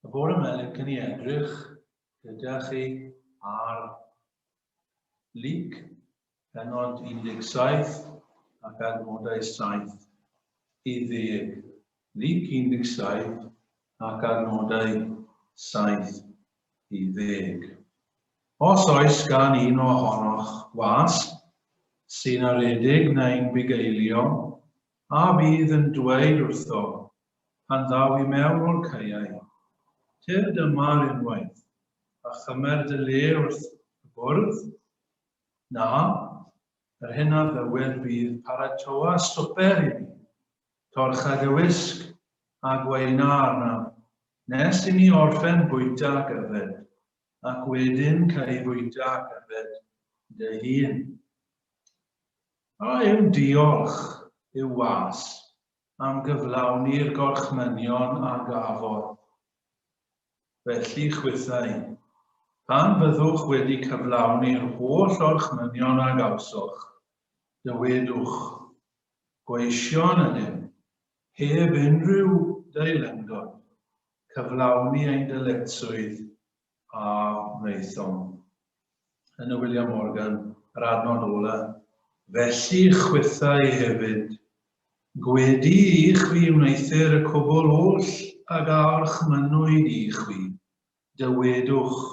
Y bore yma, licen i edrych gyda chi ar Luc, pennod 17 ac adnodau 7 i 10. Luc 17 ac adnodau 7 i 10. Os oes gan un ohonoch was sy'n aredig neu'n bugeilio, a fydd yn dweud wrtho pan ddaw i mewn o'r caeau, Tyrd yma ar unwaith, a chymer dy le wrth y bwrdd? Na, yr hyn a ddywed fydd paratoa swper i mi, torcha dy wisg, a gweina arnaf, nes i mi orffen bwyta ac yfed, ac wedyn cei fwyta ac yfed dy hun. A yw'n diolch i'w was am gyflawni'r gorchmynion a gafodd. Felly chwithau, pan fyddwch wedi cyflawni'r holl orchmynion a gawsoch, dywedwch, Gweision ydym, heb unrhyw deilyngdod, cyflawni ein dyletswydd a wnaethom. Yn y William Morgan, yr adnod ola, felly chwithau hefyd, gwedi i chwi wneuthur y cwbl oll ag a orchmynnwyd i chwi, dywedwch,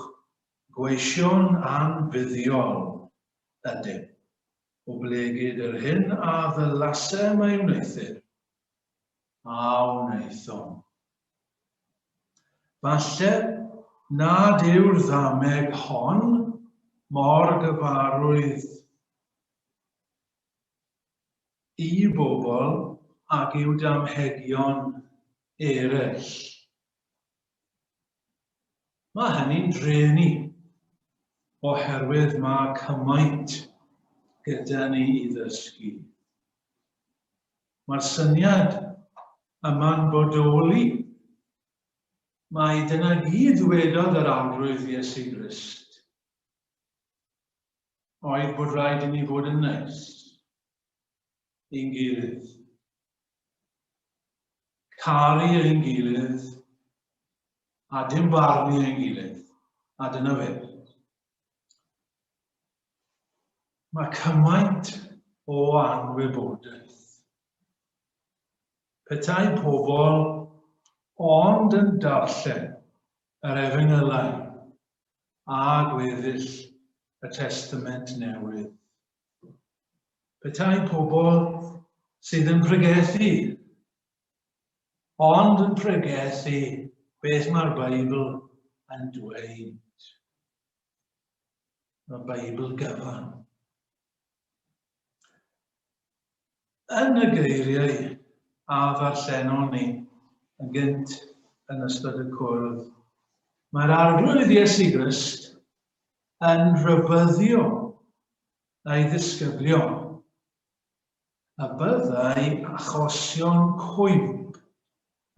gweision anfuddiol ydym, oblegid yr hyn a ddylasem ei wneuthur, a wnaethom. Falle nad yw'r ddameg hon mor gyfarwydd i bobl ag yw damhegion eraill. Mae hynny'n drueni, oherwydd mae cymaint gyda ni i ddysgu. Mae'r syniad yma'n bodoli. Mae dyna gyd ddwedodd yr Arglwydd Iesu Grist, oedd bod rhaid i ni fod yn neis i'n gilydd. Caru ein gilydd a dim barnu ein gilydd. A dyna fe. Mae cymaint o anwybodaeth. Petai pobl ond yn darllen yr Efengylau a gweddill y Testament Newydd. Petai pobl sydd yn pregethu ond yn pregethu beth mae'r Beibl yn dweud. Y Beibl gyfan. Yn y geiriau a ddarllenon ni yn gynt yn ystod y cwrdd, mae'r Arglwydd Iesu Grist yn rhybuddio ei ddisgyblion y byddai achosion cwymp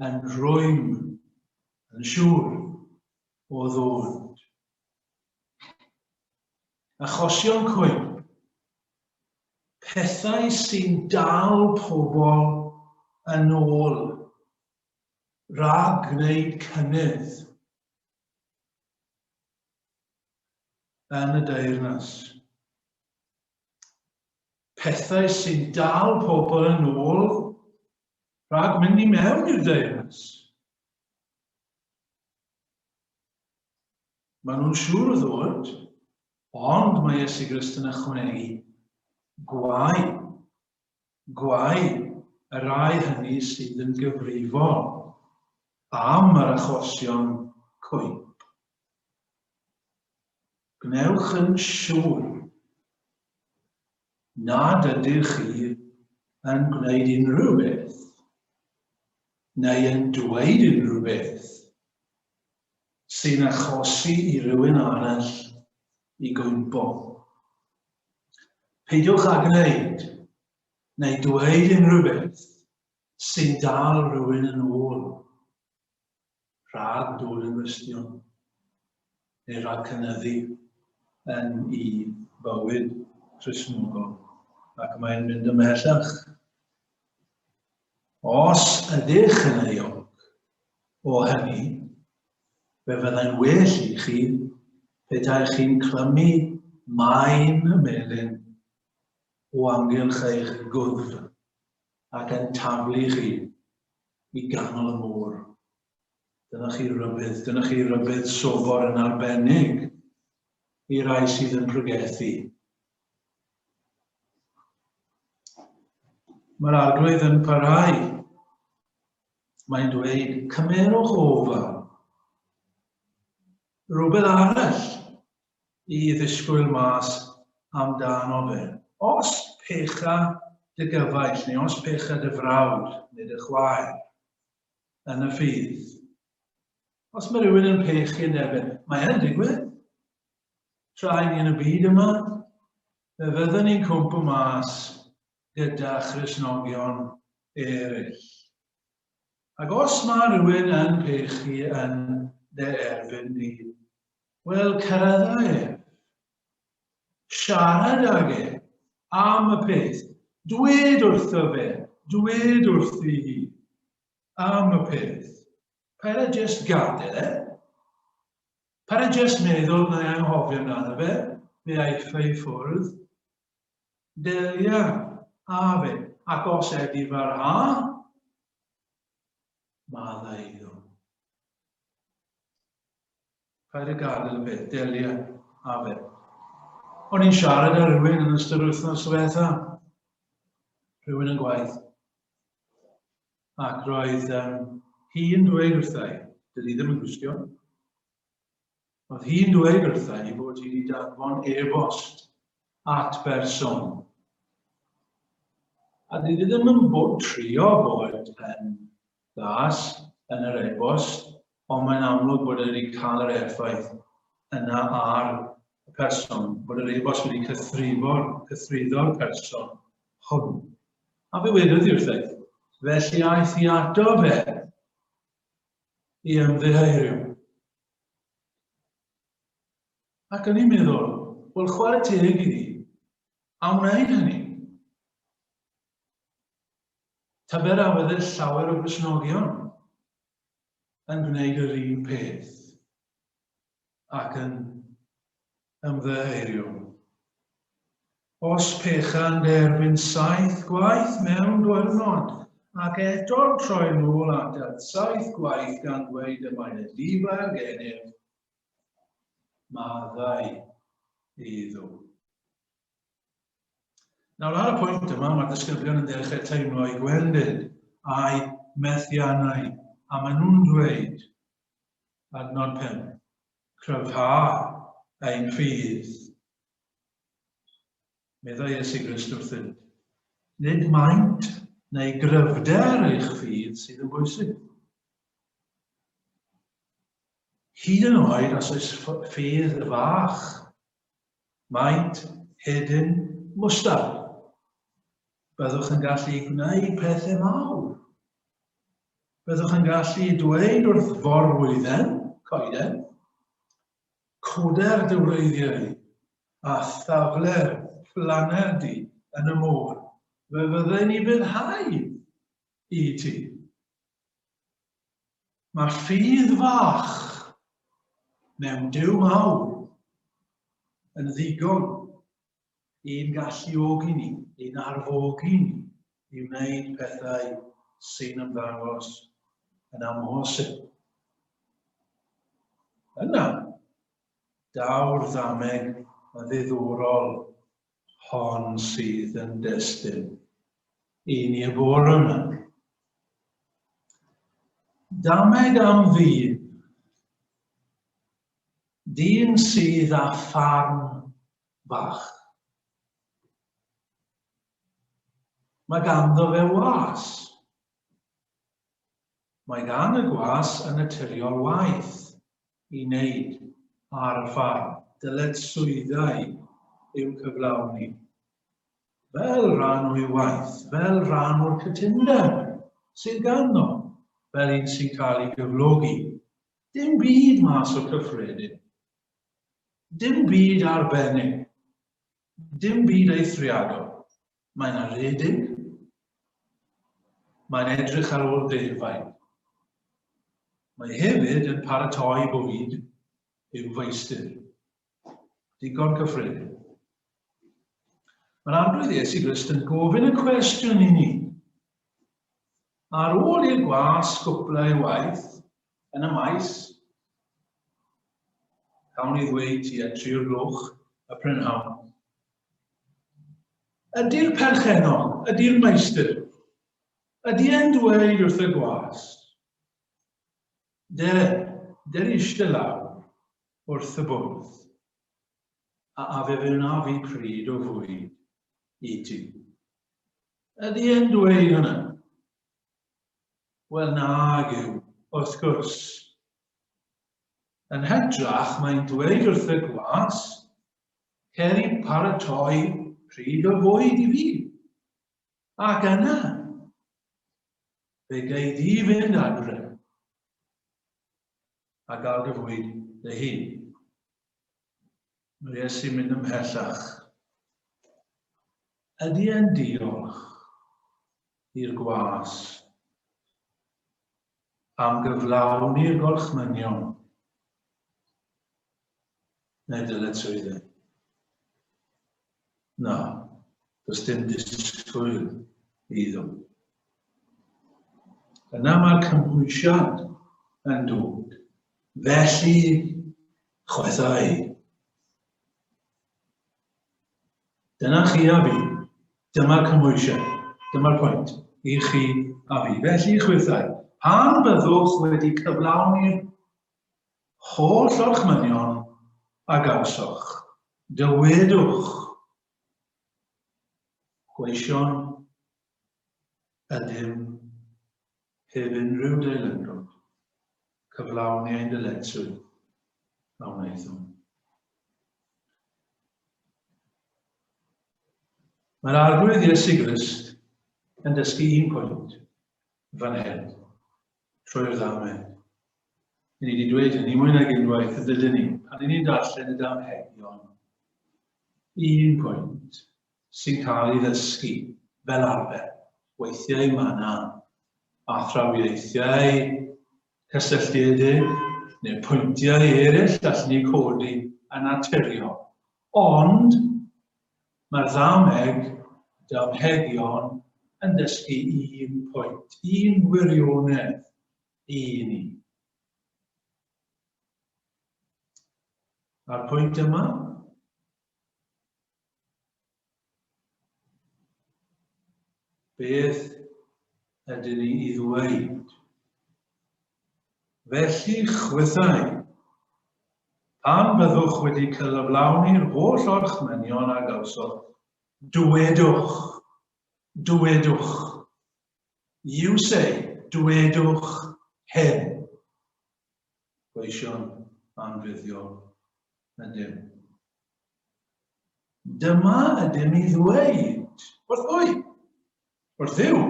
yn rhwym yn siŵr o ddod. Achosion cwymp. Pethau sy'n dal pobl yn ôl rhag gwneud cynnydd yn y deyrnas. Pethau sy'n dal pobl yn ôl rhag mynd i mewn i'r deyrnas. Maen nhw'n siŵr o ddod, ond mae Iesu Grist yn ychwanegu, gwae, gwae y rhai hynny sydd yn gyfrifol am yr achosion cwymp. Gwnewch yn siŵr nad ydych chi yn gwneud unrhyw beth neu yn dweud unrhyw beth sy'n achosi i rywun arall i gwympo. Peidiwch â gwneud neu dweud unrhyw beth sy'n dal rhywun yn ôl rhag dod yn Gristion neu rhag cynyddu yn ei bywyd Cristnogol. Ac mae'n mynd ymhellach. Os ydych yn euog o hynny, Fe fyddai'n well i chi petaech chi'n clymu maen y melin o amgylch eich gwddf ac yn taflu chi i ganol y môr. Dyna chi rybudd, dyna chi rybudd sobor yn arbennig i rai sydd yn pregethu. Mae'r arglwydd yn parhau. Mae'n dweud, cymerwch ofal. Rhywbeth arall i ddisgwyl mas amdano fe. Os pecha dy gyfaill, neu os pecha dy frawd, neu dy chwaer, yn y ffydd. Os mae rhywun yn pechu yn erbyn, mae yn digwydd. Tra i ni yn y byd yma, fe fyddwn ni'n cwmpo mas gyda Christnogion eraill. Ac os mae rhywun yn pechu yn dy erbyn di, wel, cyrraedda ef. Siarad ag e am y peth. Dwed wrtho fe, dwed wrthi hi am y peth. Paid â jyst gadael e. Paid â jyst meddwl na i anghofio amdano fe, fe aiff e i ffwrdd. Delia a fe, ac os edifarha, maddau iddo. Paid â gadael y peth, delia a fe. O'n i'n siarad â rhywun yn ystod wythnos ddiwetha, rhywun yn gwaith, ac roedd um, hi'n dweud wrtha i, dydy ddim yn Gristion, Oedd hi'n dweud wrtha i bod hi wedi danfon e-bost at berson. A dydy ddim yn bod trio bod yn gas yn yr e-bost, ond mae'n amlwg bod e wedi cael yr effaith yna ar y person, bod yr e-bost wedi cythrifo'r, cythruddo'r person hwn. A fe wedodd hi wrtha i, felly aeth hi ato fe i ymddiheurio. Ac o'n i'n meddwl, wel chwarae teg iddi, a wneud hynny. Tybed a fydde llawer o Gristnogion yn gwneud yr un peth ac yn ymddiheurio. Os pecha'n derbyn saith gwaith mewn diwrnod, ac eto'n troi nôl atat saith gwaith gan ddweud y mae'n edifael gennyf, maddau iddo. Nawr ar y pwynt yma, mae'r disgyblion yn dechrau teimlo eu gwendid a'u methiannau, a maen nhw'n dweud, adnod 5, cryfha ein ffydd. Meddai Iesu Grist wrthynt, nid maint neu gryfder eich ffydd sydd yn bwysig. Hyd yn oed os oes ffydd fach, maint hedyn mwstard, byddwch yn gallu gwneud pethau mawr. Byddwch yn gallu dweud wrth forwydden, coeden, Coder dy wreiddiau di, a thafler planed di yn y môr, fe fydden i fyddhau i ti. Mae ffydd fach mewn Duw mawr yn ddigon i'n galluogi ni, i'n arfogi ni i wneud pethau sy'n ymddangos yn amhosib. Yna, daw'r ddameg ddiddorol hon sydd yn destun i ni y bore yma. Dameg am ddyn. Dyn sydd â ffarm fach. Mae ganddo fe was. Mae gan y gwas yn naturiol waith i wneud ar y ffarm, dyletswyddau i'w cyflawni. Fel rhan o'i waith, fel rhan o'r cytundeb sydd ganddo, fel un sy'n cael ei gyflogi. Dim byd mas o cyffredin. Dim byd arbennig. Dim byd eithriadol. Mae'n aredig. Mae'n edrych ar ôl defaid. Mae hefyd yn paratoi bwyd i'w feistr. Digon cyffredin. Mae'r Arglwydd Iesu Grist yn gofyn y cwestiwn i ni. Ar ôl i'r gwas gwpla ei waith yn y maes, cawn ni ddweud tua tri'r gloch y prynhawn. Ydy'r perchennog, ydy'r meistr, ydy e'n dweud wrth y gwas, Dere, dere eistedd lawr wrth y bwrdd, a a fe fe wna fi pryd o fwyd i ti. Ydy e'n dweud hwnna? Wel, nag yw, wrth gwrs. Yn hytrach, mae'n dweud wrth y gwas, cer i paratoi pryd o fwyd i fi. Ac yna, fe gei di fynd adre a gael dy fwyd dy hun. Mae Iesu'n mynd ymhellach. Ydy e'n diolch i'r gwas am gyflawni'r gorchmynion neu dyletswyddau? Na, does dim disgwyl iddo. Yna mae'r cymhwysiad yn dod. Felly, chwethau. Dyna chi a fi. Dyma'r cymhwysiad. Dyma'r pwynt i chi a fi. Felly, chwithau, pan byddwch wedi cyflawni'r holl orchmynion a gawsoch, dywedwch, gweision ydym heb unrhyw deilyngdod, cyflawni ein dyletswydd a wnaethom. Mae'r Arglwydd Iesu Grist yn dysgu un pwynt fan hyn, trwy'r ddameg. Ni wedi dweud hynny mwy nag unwaith, yn dydyn ni, pan ni'n darllen y damhegion, un pwynt sy'n cael ei ddysgu fel arfer. Weithiau mae yna athrawiaethiau cysylltiedig neu pwyntiau eraill allan ni codi yn naturiol. Ond mae'r ddameg, damhegion, yn dysgu un pwynt, un gwirionedd i ni. A'r pwynt yma Beth ydyn ni i ddweud? Felly chwythau, pan fyddwch wedi cyflawni'r holl orchmynion a gawsoch, dywedwch, dywedwch. You say, dywedwch hyn. Gweision anfuddiol ydym. Dyma ydym i ddweud. Wrth bwy? Wrth Dduw.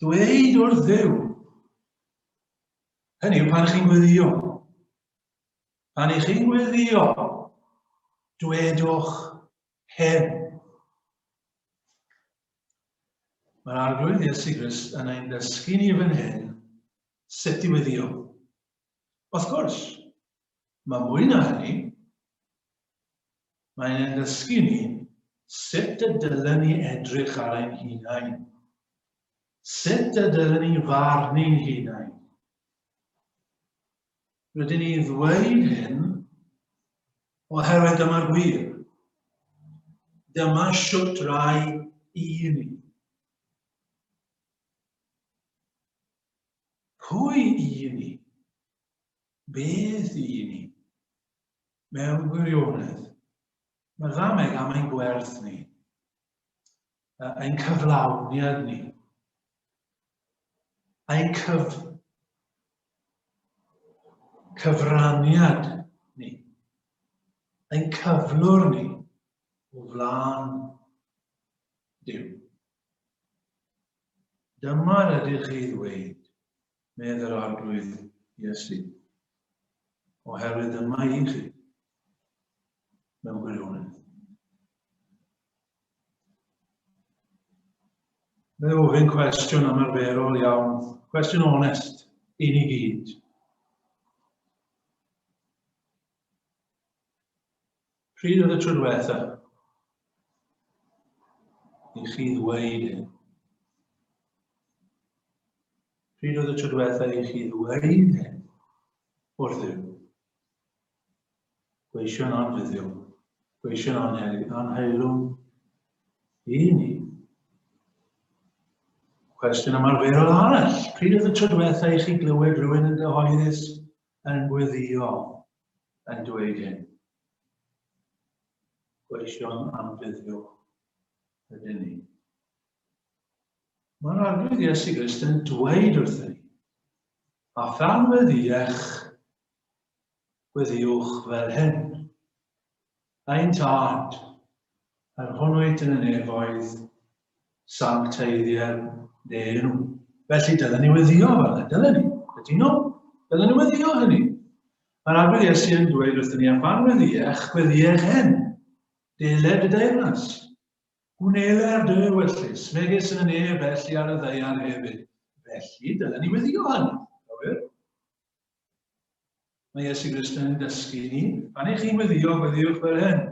Dweud wrth Dduw. Hynny yw pan chi'n gweddio. Pan i chi'n gweddio, dwedwch hyn. Mae'r Arglwydd Iesu Grist yn ein dysgu ni fan hyn sut i weddio. Wrth gwrs, mae mwy na hynny. Mae'n ein dysgu ni sut y dylen ni edrych ar ein hunain. Sut y dylen ni farnu'n hunain. Rydyn ni'n ddweud hyn oherwydd dyma'r gwir. Dyma siwt rai i ni. Pwy i ni? Beth i ni? Mewn gwirionedd, mae'r ddameg am ein gwerth ni, ein cyflawniad ni, ein cyf cyfraniad ni, ein cyflwr ni o flaen Duw. Dyma rydych chi ddweud, medd yr Arglwydd Iesu, oherwydd dyma i chi, mewn gwirionedd. Mae ofyn cwestiwn ymarferol iawn, cwestiwn onest i ni gyd. Pryd oedd y tro diwetha i chi ddweud hyn? Pryd oedd y tro diwetha i chi ddweud hyn wrth Dduw? Gweision anfuddiol, gweision anheilwng i ni. Cwestiwn ymarferol arall. Pryd oedd y tro diwetha i chi glywed rhywun yn gyhoeddus yn gweddio yn dweud hyn? Gweision anfuddiol ydyn ni. Mae'r Arglwydd Iesu Grist yn dweud wrthyn ni, a phan weddiech Gweddïwch fel hyn. Ein Tad, yr hwn wyt yn y nefoedd, sancteiddier dy enw. Felly dylen ni weddio fel yna, dylen ni. Ydy nhw? Dylen ni weddio hynny. Mae'r Arglwydd Iesu yn dweud wrthyn ni, a phan weddiech, gweddiech hyn. Deled dy deyrnas. Gwneler dy ewyllys, megis yn y nef felly ar y ddaear hefyd. Felly, dylen ni weddio hynny. Gywir? Mae Iesu Grist yn dysgu ni, pan ych chi'n gweddio, gweddiwch fel hyn,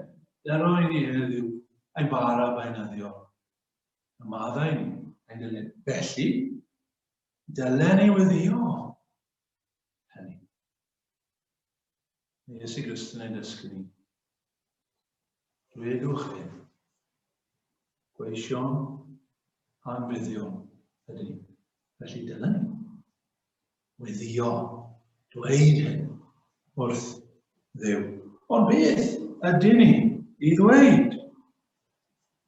dero i ni heddiw, ein bara beunyddiol. Y maddau ni, ein dyled. Felly, dylen ni weddio hynny. Mae Iesu Grist yn ein dysgu ni. Dwedwch hyn. Gweision anfuddiol ydyn ni. Felly dylen ni weddio, dweud hyn wrth Dduw. Ond beth ydyn ni i ddweud?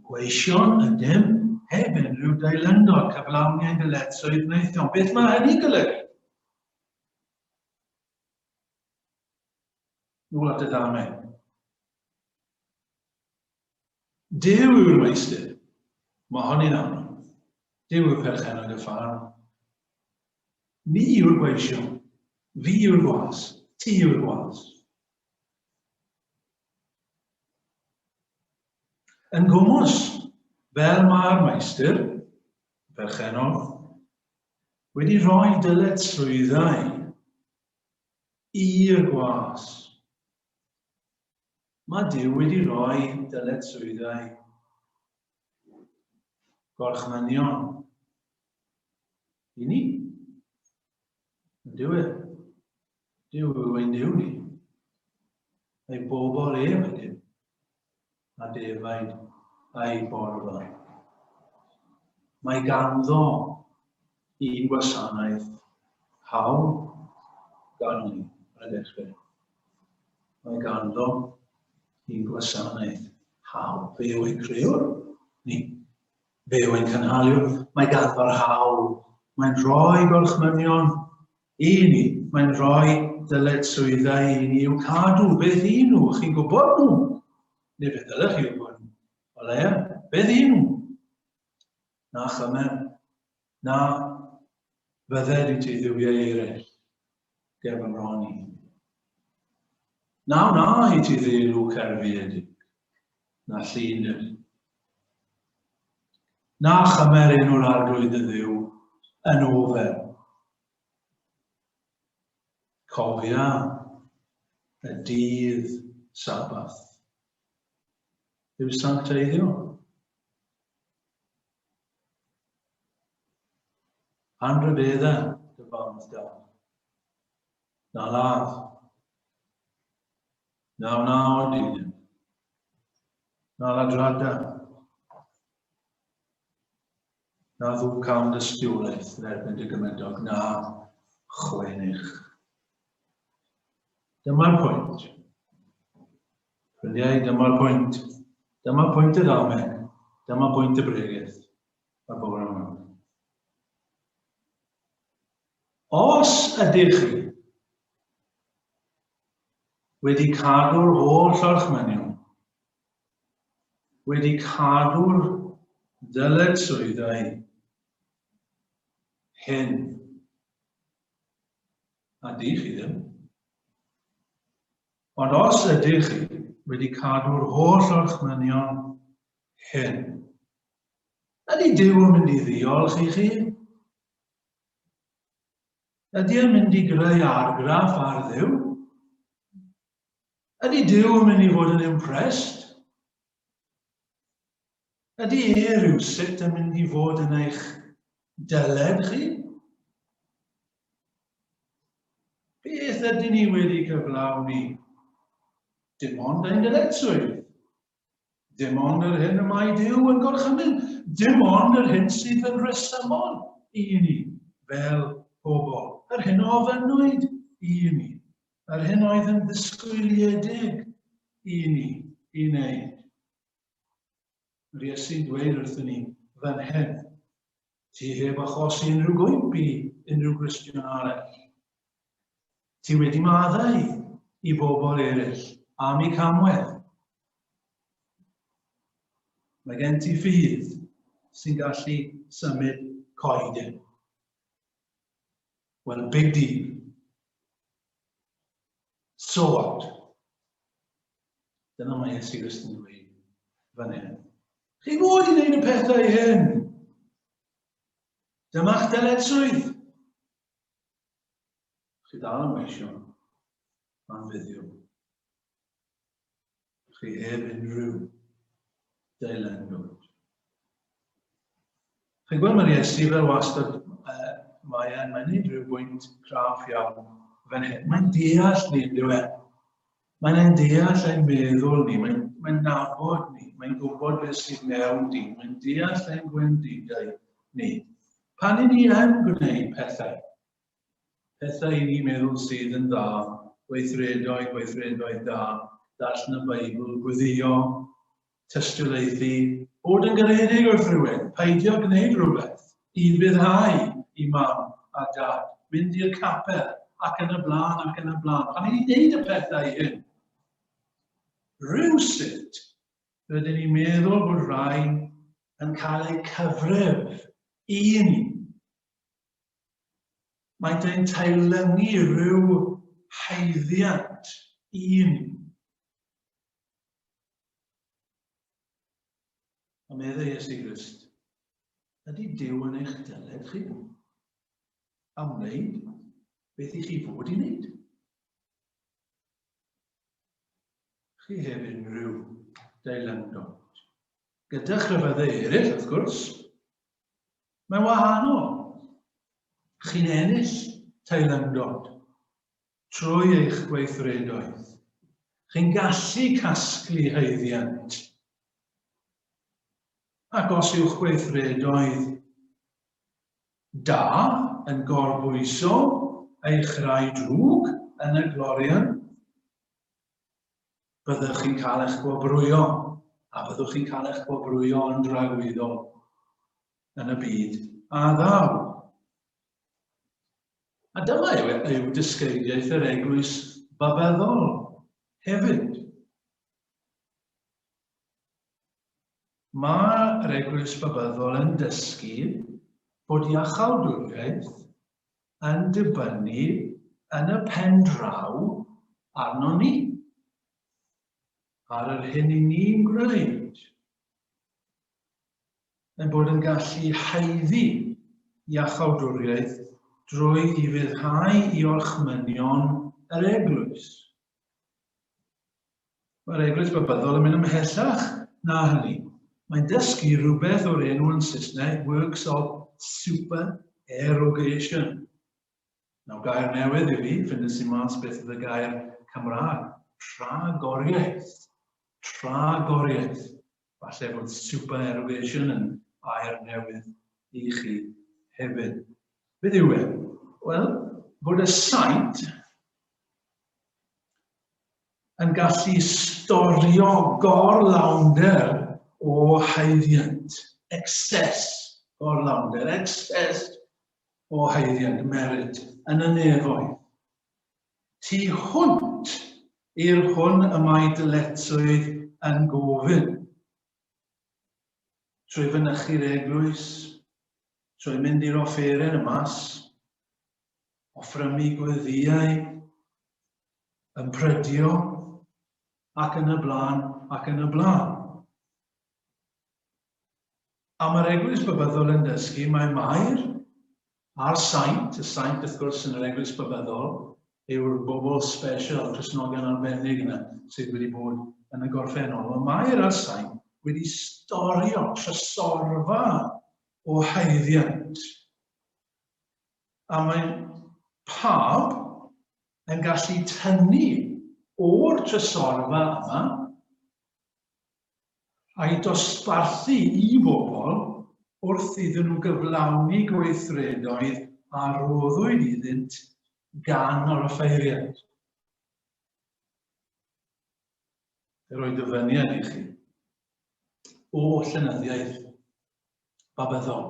Gweision ydym heb unrhyw deilyngdod, cyflawni ein dyletswydd wnaethom. Beth mae hynny'n golygu? Nôl at y ddameg. Duw yw'r meistr. Mae hynny'n amlwg. Duw yw perchennog y ffarm. Ni yw'r gweision. Fi yw'r gwas. Ti yw'r gwas. Yn gwmws, fel mae'r meistr, perchennog, wedi rhoi dyletswyddau i'r gwas. Mae Duw wedi rhoi dyletswyddau gorchmynion i ni. Yn dyw e? Duw yw ein Duw ni. Ei bobl ef ydym, a defaid a'i borfa. Mae ganddo un gwasanaeth hawl gan ni ar y dechrau. Mae ganddo un gwasanaeth hawl. Fe yw ein crëwr ni. Fe yw ein cynhaliwr. Mae ganddo'r hawl. Mae'n rhoi gorchmynion i ni. Mae'n rhoi dyletswyddau i ni i'w cadw. Beth i nhw? Chi'n gwybod nhw? Neu fe ddylech chi wybod nhw. O leia, beth i nhw? Na chymer, na fydded i ti dduwiau eraill ger fy mron i. Na wna i ti ddeilw cerfiedig, na llun dim. Na chymer enw'r arglwydd dy dduw yn ofer. Cofia y dydd Sabath. Yw sancteiddio. Anrhydedda dy fam da. Na ladd. Na wna o dyn. Na ladrada. Na ddw cam dystiolaeth yn erbyn dy gymydog. Na chwennych. Dyma'r pwynt. Ffrindiau, dyma'r pwynt. Dyma pwynt y ddameg. Dyma bwynt y bregeth. Mae'r bobl yma. Os ydych chi wedi cadw'r holl orchmynion, wedi cadw'r dyletswyddau hyn, a di chi ddim, Ond os ydych chi wedi cadw'r holl orchmynion hyn, Ydy Duw yn mynd i ddiolch i chi? Ydy e'n mynd i greu argraff ar Dduw? Ydy Duw yn mynd i fod yn impressed? Ydy e rhywsut yn mynd i fod yn eich dyled chi? Beth ydyn ni wedi cyflawni? Dim ond ein dyletswydd. Dim ond yr hyn y mae Duw yn gorchymyn. Dim ond yr hyn sydd yn rhesymol i ni fel pobl. Yr hyn o ofynnwyd i ni. Yr hyn oedd yn ddisgwyliedig i ni i wneud. Yr Iesu'n dweud wrthyn ni fan hyn, ti heb achosi unrhyw gwymp i unrhyw Gristion arall. Ti wedi maddau i bobl eraill am eu camwedd. Mae gen ti ffydd sy'n gallu symud coeden. Wel, big deal. So what? Dyna mae Iesu Grist yn dweud fan hyn. Chi fod i wneud y pethau hyn. Dyma'ch dyletswydd. Chi dal yn weision anfuddiol. Chi heb unrhyw deilendod. Chi'n gweld mae'r Iesu fel wastad, uh, mae e'n mae'n neud rhyw bwynt craff iawn fan hyn. Mae'n deall ni, yn dyw e? Mae'n ein deall ein meddwl ni, mae'n mae nabod ni, mae'n gwybod beth sydd mewn dyn, mae'n deall ein gwendidau ni. Pan i ni yn gwneud pethau, pethau i ni meddwl sydd yn dda, gweithredoedd, gweithredoedd da, darllen y Beibl, gweddio, tystiolaethu, bod yn garedig wrth rhywun, peidio gwneud rhywbeth i fuddhau i mam a dad, mynd i'r capel, ac yn y blaen, ac yn y blaen. Pan i ni'n gwneud y pethau hyn, rhywsut, rydyn ni'n meddwl bod rhain yn cael eu cyfrif i ni. Maent ein teilyngu rhyw haeddiant i ni. A meddai Iesu Grist, ydy Duw yn eich dyled chi am wneud beth i chi fod i wneud? Chi heb unrhyw deilyngdod. Gyda chrefyddau eraill, wrth gwrs, mae'n wahanol. Chi'n ennill teilyngdod trwy eich gweithredoedd. Chi'n gallu casglu haeddiant. Ac os yw'ch gweithredoedd da yn gorbwyso eich rhai drwg yn y glorian, byddwch chi'n cael eich gwobrwyo, a byddwch chi'n cael eich gwobrwyo yn dragwyddol yn y byd a ddaw. A dyma yw, yw dysgeidiaeth yr eglwys babyddol hefyd. Mae'r eglwys babyddol yn dysgu bod iachawdwriaeth yn dibynnu yn y pen draw arno ni, ar yr hyn i ni'n gwneud. Ein bod yn gallu haeddu iachawdwriaeth drwy ufuddhau i orchmynion yr eglwys. Mae'r eglwys Babyddol yn mynd ymhellach na hynny. Mae'n dysgu rhywbeth o'r enw yn Saesneg, Works of Supererogation. Nawr, gair newydd i fi, ffindes i mas beth oedd y gair Cymraeg. Tragoriaeth. Tragoriaeth. Falle bod supererogation yn air newydd i chi hefyd. Beth yw e? Wel, bod y saint yn gallu storio gorlawnder o haeddiant, excess gorlawnder, excess o haeddiant, merit, yn y nefoedd. Tu hwnt i'r hwn y mae dyletswydd yn gofyn. Trwy fynychu'r eglwys, trwy mynd i'r offeren y mas, offrymu gweddïau, ymprydio, ac yn y blaen, ac yn y blaen. A mae'r Eglwys Babyddol yn dysgu mae Mair a'r saint, y saint wrth gwrs yn yr Eglwys Babyddol yw'r bobl special, Cristnogion arbennig yna sydd wedi bod yn y gorffennol. Mae Mair a'r saint wedi storio trysorfa o haeddiant. A mae pawb yn gallu tynnu o'r trysorfa yma a'i dosbarthu i bobl wrth iddyn nhw gyflawni gweithredoedd a roddwyd iddynt gan yr offeiriad. Fe roi dyfyniad i chi o llenyddiaeth Babyddol.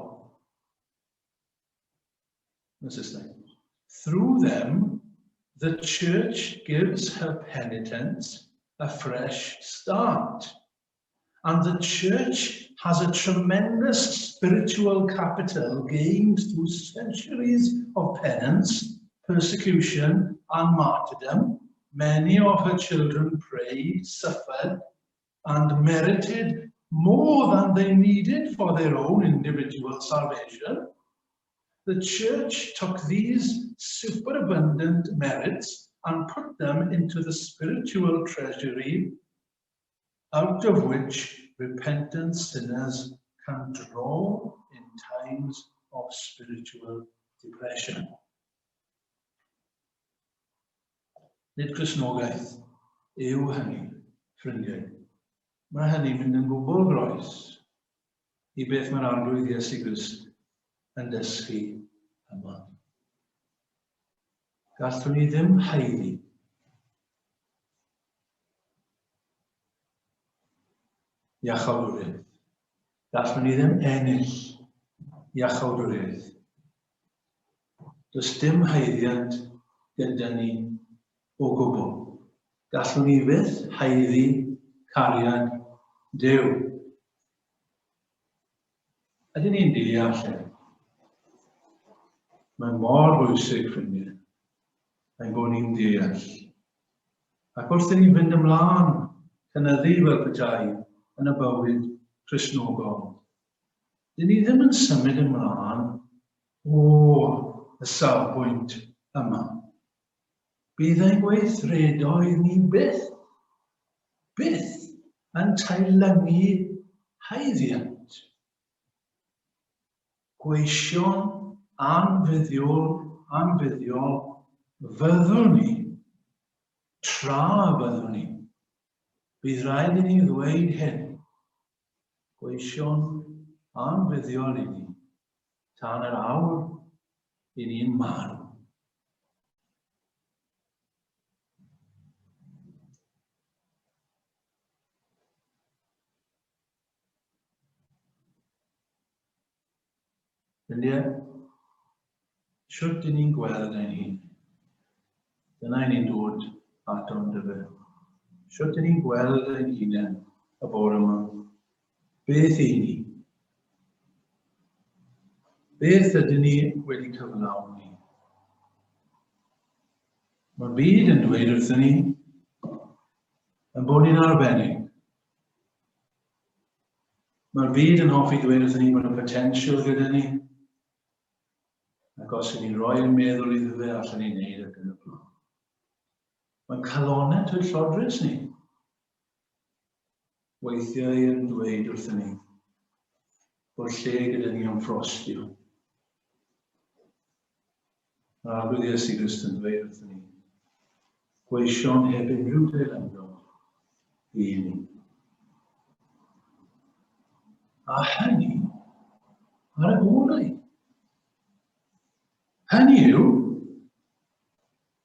Yn Saesneg. Through them, the church gives her penitents a fresh start. And the church has a tremendous spiritual capital gained through centuries of penance, persecution, and martyrdom. Many of her children prayed, suffered, and merited more than they needed for their own individual salvation. The church took these superabundant merits and put them into the spiritual treasury out of which repentant sinners can draw in times of spiritual depression. Nid Cristnogaeth yw hynny, ffrindiau. Mae hynny'n mynd yn gwbl groes i beth mae'r Arglwydd Iesu Grist yn dysgu yma. Gallwn ni ddim haeddu iachawdwriaeth. Gallwn ni ddim ennill iachawdwriaeth. Does dim haeddiant gyda ni o gwbl. Gallwn ni fyth haeddu cariad Duw. Ydyn ni'n deall hyn? Mae mor bwysig, ffrindiau, ein bod ni'n deall. Ac wrth i ni fynd ymlaen, cynyddu fel petai yn y bywyd Cristnogol, dyn ni ddim yn symud ymlaen o y safbwynt yma. Bydd ein gweithredoedd ni byth, byth yn teilyngu haeddiant. Gweision anfuddiol, anfuddiol fyddwn ni, tra byddwn ni. Bydd rhaid i ni ddweud hyn. Gweision anfuddiol i ni, tan yr awr i ni'n marw. Felly, shwt dyn ni'n gweld ein hun? Dyna i ni'n dod ato yn dyfe. Shwt dyn ni'n gweld ein hunain y bore yma? Beth i ni? Beth ydyn ni wedi cyflawni? Mae'r byd yn dweud wrthyn ni yn bod ni'n arbennig. Mae'r byd yn hoffi dweud wrthyn ni bod y potensial gyda ni. Ac os ydyn ni'n rhoi ein meddwl iddo fe, allan ni'n neud ac yn y blaen. Mae'n calonau twyllodrus ni. Weithiau yn dweud wrthyn ni bod lle gyda ni am ffrostio. Mae'r Arglwydd Iesu Grist yn dweud wrthyn ni, gweision heb unrhyw deilyngdod i ni. A hynny ar y gorau. Hynny yw,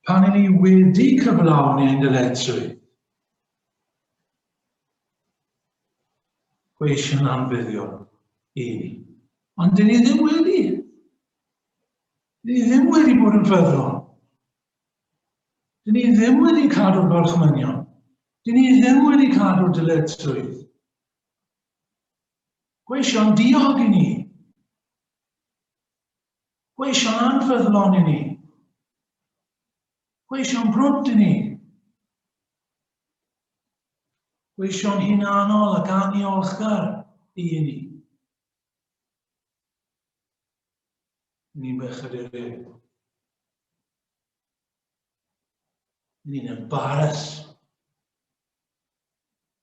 pan i ni wedi cyflawni ein dyletswydd, gweision anfuddiol i ni. Ond dyn ni ddim wedi. Dyn ni ddim wedi bod yn ffyddlon. Dyn ni ddim wedi cadw'r gorchmynion. Dyn ni ddim wedi cadw'r dyledswydd. Gweision diog i ni. Gweision anffyddlon i ni. Gweision brwd i ni. Gweision hunanol ac aniolchgar i ni. Ni'n bechaduriaid. Ni'n embarrass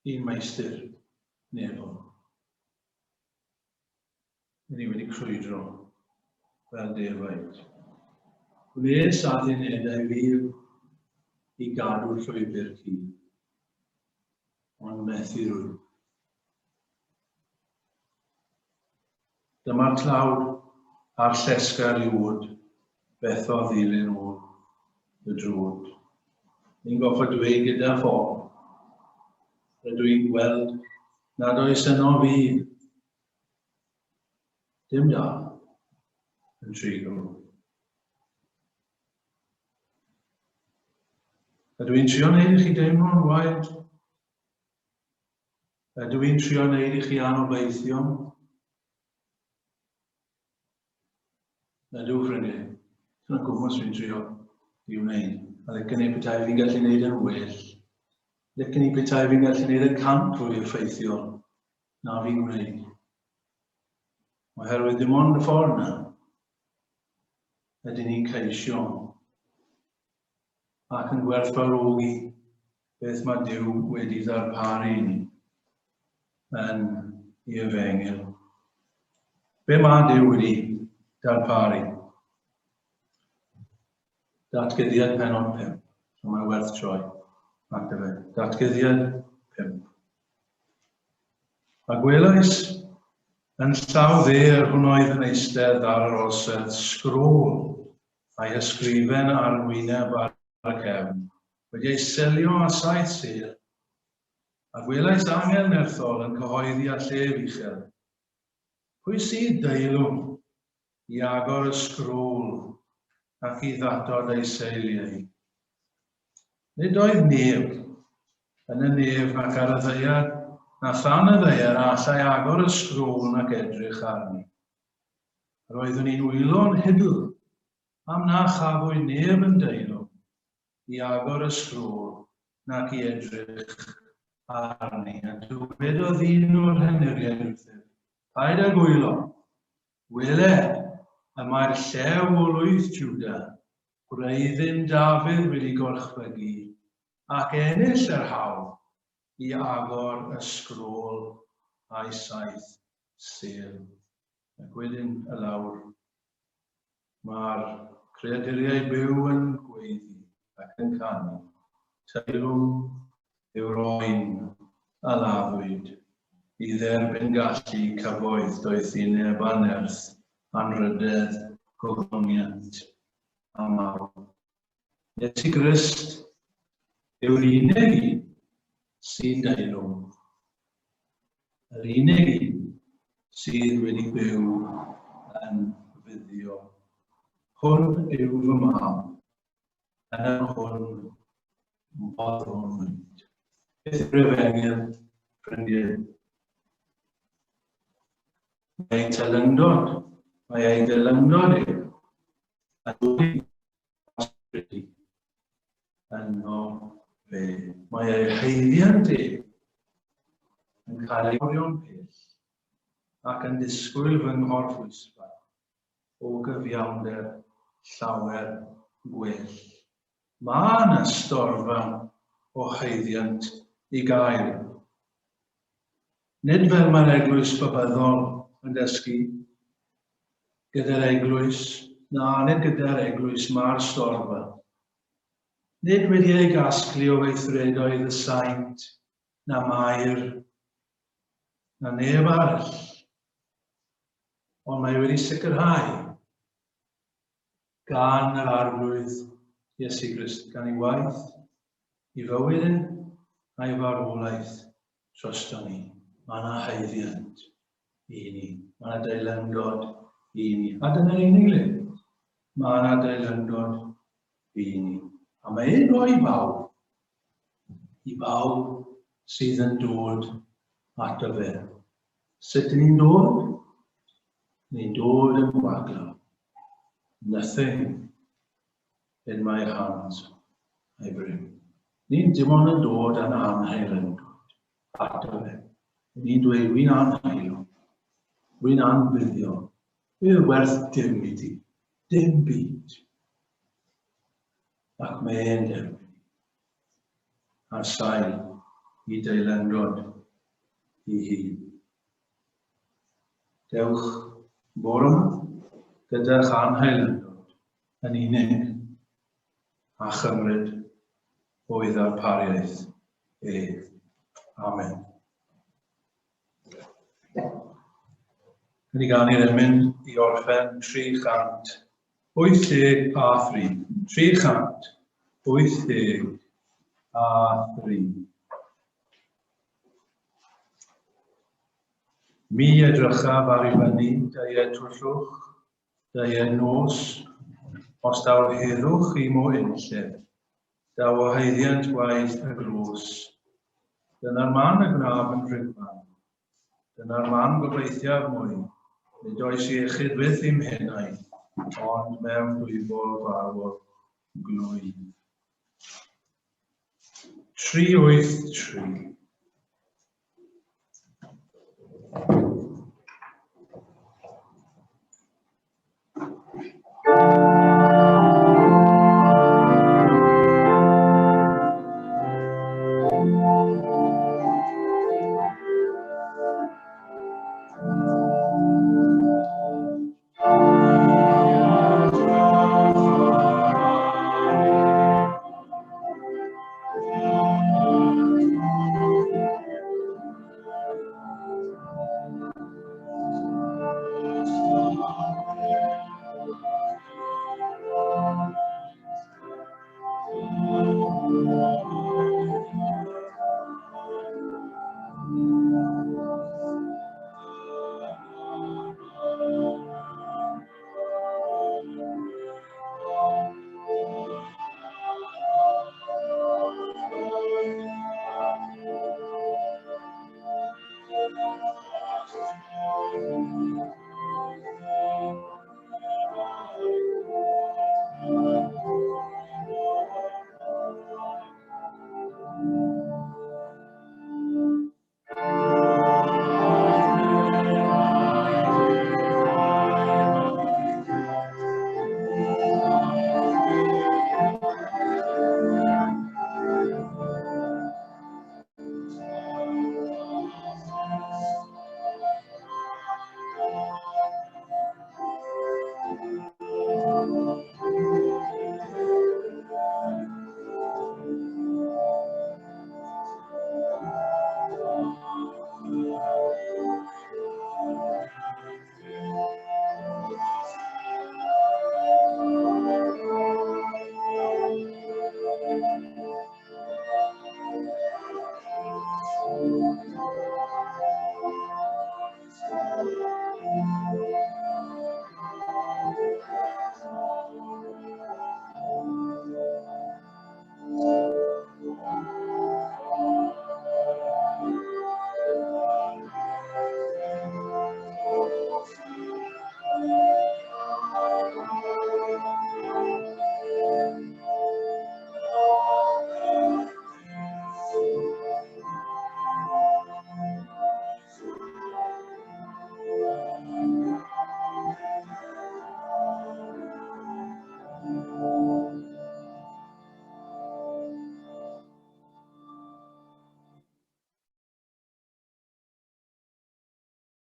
i'n meistr nefol. Ni wedi crwydro fel defaid. Gwnes addunedau fil i gadw'r llwybr cu, ond methu rwy. Dyma'r tlawd a'r llesgar i wd, fethodd ddilyn ôl y drwd. Ni'n gorfod dweud gyda Phaul, rydw i'n gweld nad oes yno fi dim da yn trigo. Ydw i'n trio wneud i chi deimlo'n wael? Ydw i'n trio wneud i chi anobeithio? Ydw, ffrindiau. Dyna gwmws fi'n trio i wneud. A licen i petai fi'n gallu wneud yn well. Licen i petai fi'n gallu wneud y cant fwy effeithiol na fi'n gwneud. Oherwydd dim ond y ffordd yna ydyn ni'n ceisio ac yn gwerthfawrogi beth mae Duw wedi ddarparu i ni yn ei efengyl. Be mae Duw wedi darparu? Datguddiad penod 5. So mae werth troi ato fe. Datguddiad 5. A gwelais yn llaw dde yr hwn oedd yn eistedd ar yr orsedd sgrôl a'i hysgrifen ar wyneb ar y cefn, wedi ei selio â saeth sêl, a gwelais angel nerthol yn cyhoeddi â llef uchel, Pwy sydd deilwng i agor y sgrôl ac i ddatod ei seiliau? Nid oedd neb yn y nef nac ar y ddaear na than y ddaear a allai agor y sgrôl nac edrych arni. Yr oeddwn i'n wylo'n hidl am na chafwyd neb yn deilwng i agor y sgrôl nac i edrych arni. A dywedodd un o'r henuriaid wrthyf, Paid ag wylo, wele, y mae'r llew o lwyth Juda, gwreiddyn Dafydd wedi gorchfygu, ac ennill yr hawl i agor y sgrôl a'i saeth sêl. Ac wedyn y lawr. Mae'r creaduriaid byw yn gweiddi ac yn canu, Teilwng yw'r oen a laddwyd i dderbyn gallu cyfoeth doethineb a nerth, anrhydedd, gogoniant a mawl. Iesu Grist yw'r unig un sy'n deilwng. Yr unig un sydd wedi byw yn fuddiol. Hwn yw fy mab, yn yr hwn boddwn. Beth yw'r efengyl, ffrindiau? Mae ei teilyngdod, mae ei deilyngdod ef, a dwy prosperity yno fe. Mae ei haeddiant ef yn cael ei orio'n pell ac yn disgwyl fy nghorffwysfa o gyfiawnder llawer gwell. Mae yna storfa o haeddiant i gael. Nid fel mae'r eglwys Babyddol yn dysgu, gyda'r eglwys, na, nid gyda'r eglwys, mae'r storfa. Nid wedi ei gasglu o weithredoedd y saint, na Mair, na neb arall, ond mae wedi sicrhau gan yr Arglwydd Iesu Grist, gan ei waith, ei fywyd e, a'i farwolaeth drosto ni. Mae yna haeddiant i ni. Mae yna deilyngdod i ni. A dyna'r unig le. Mae yna deilyngdod i ni. A mae e'n rhoi i bawb. I bawb sydd yn dod ato fe. Sut ydyn ni'n dod? Ni'n dod yn gwaglaw. Nothing in my hands I bring. Ni'n dim ond yn dod yn anheilyngdod ato fe. Ni'n dweud, wy'n anheilwng, wy'n anfuddiol, wy'n werth dim i ti. Dim byd. Ac mae e'n derbyn ni. Ar sail i deilendod i hun. Dewch bore yma gyda chan haelendod yn unig a chymryd o'i ddarpariaeth ef. Amen. Ni ganu'r emyn i orffen 383. 383. Mi edrychaf ar i fyny, deued twllwch, deued nos, os daw'r heddwch i mo unlle, daw o haeddiant gwaith y gros. Dyna'r man y gwnaf yn rhigfan. Dyna'r man gobeithiaf mwy. Nid oes iechyd fyth i'm henaid, ond mewn dwyfol farwol glwy. 383.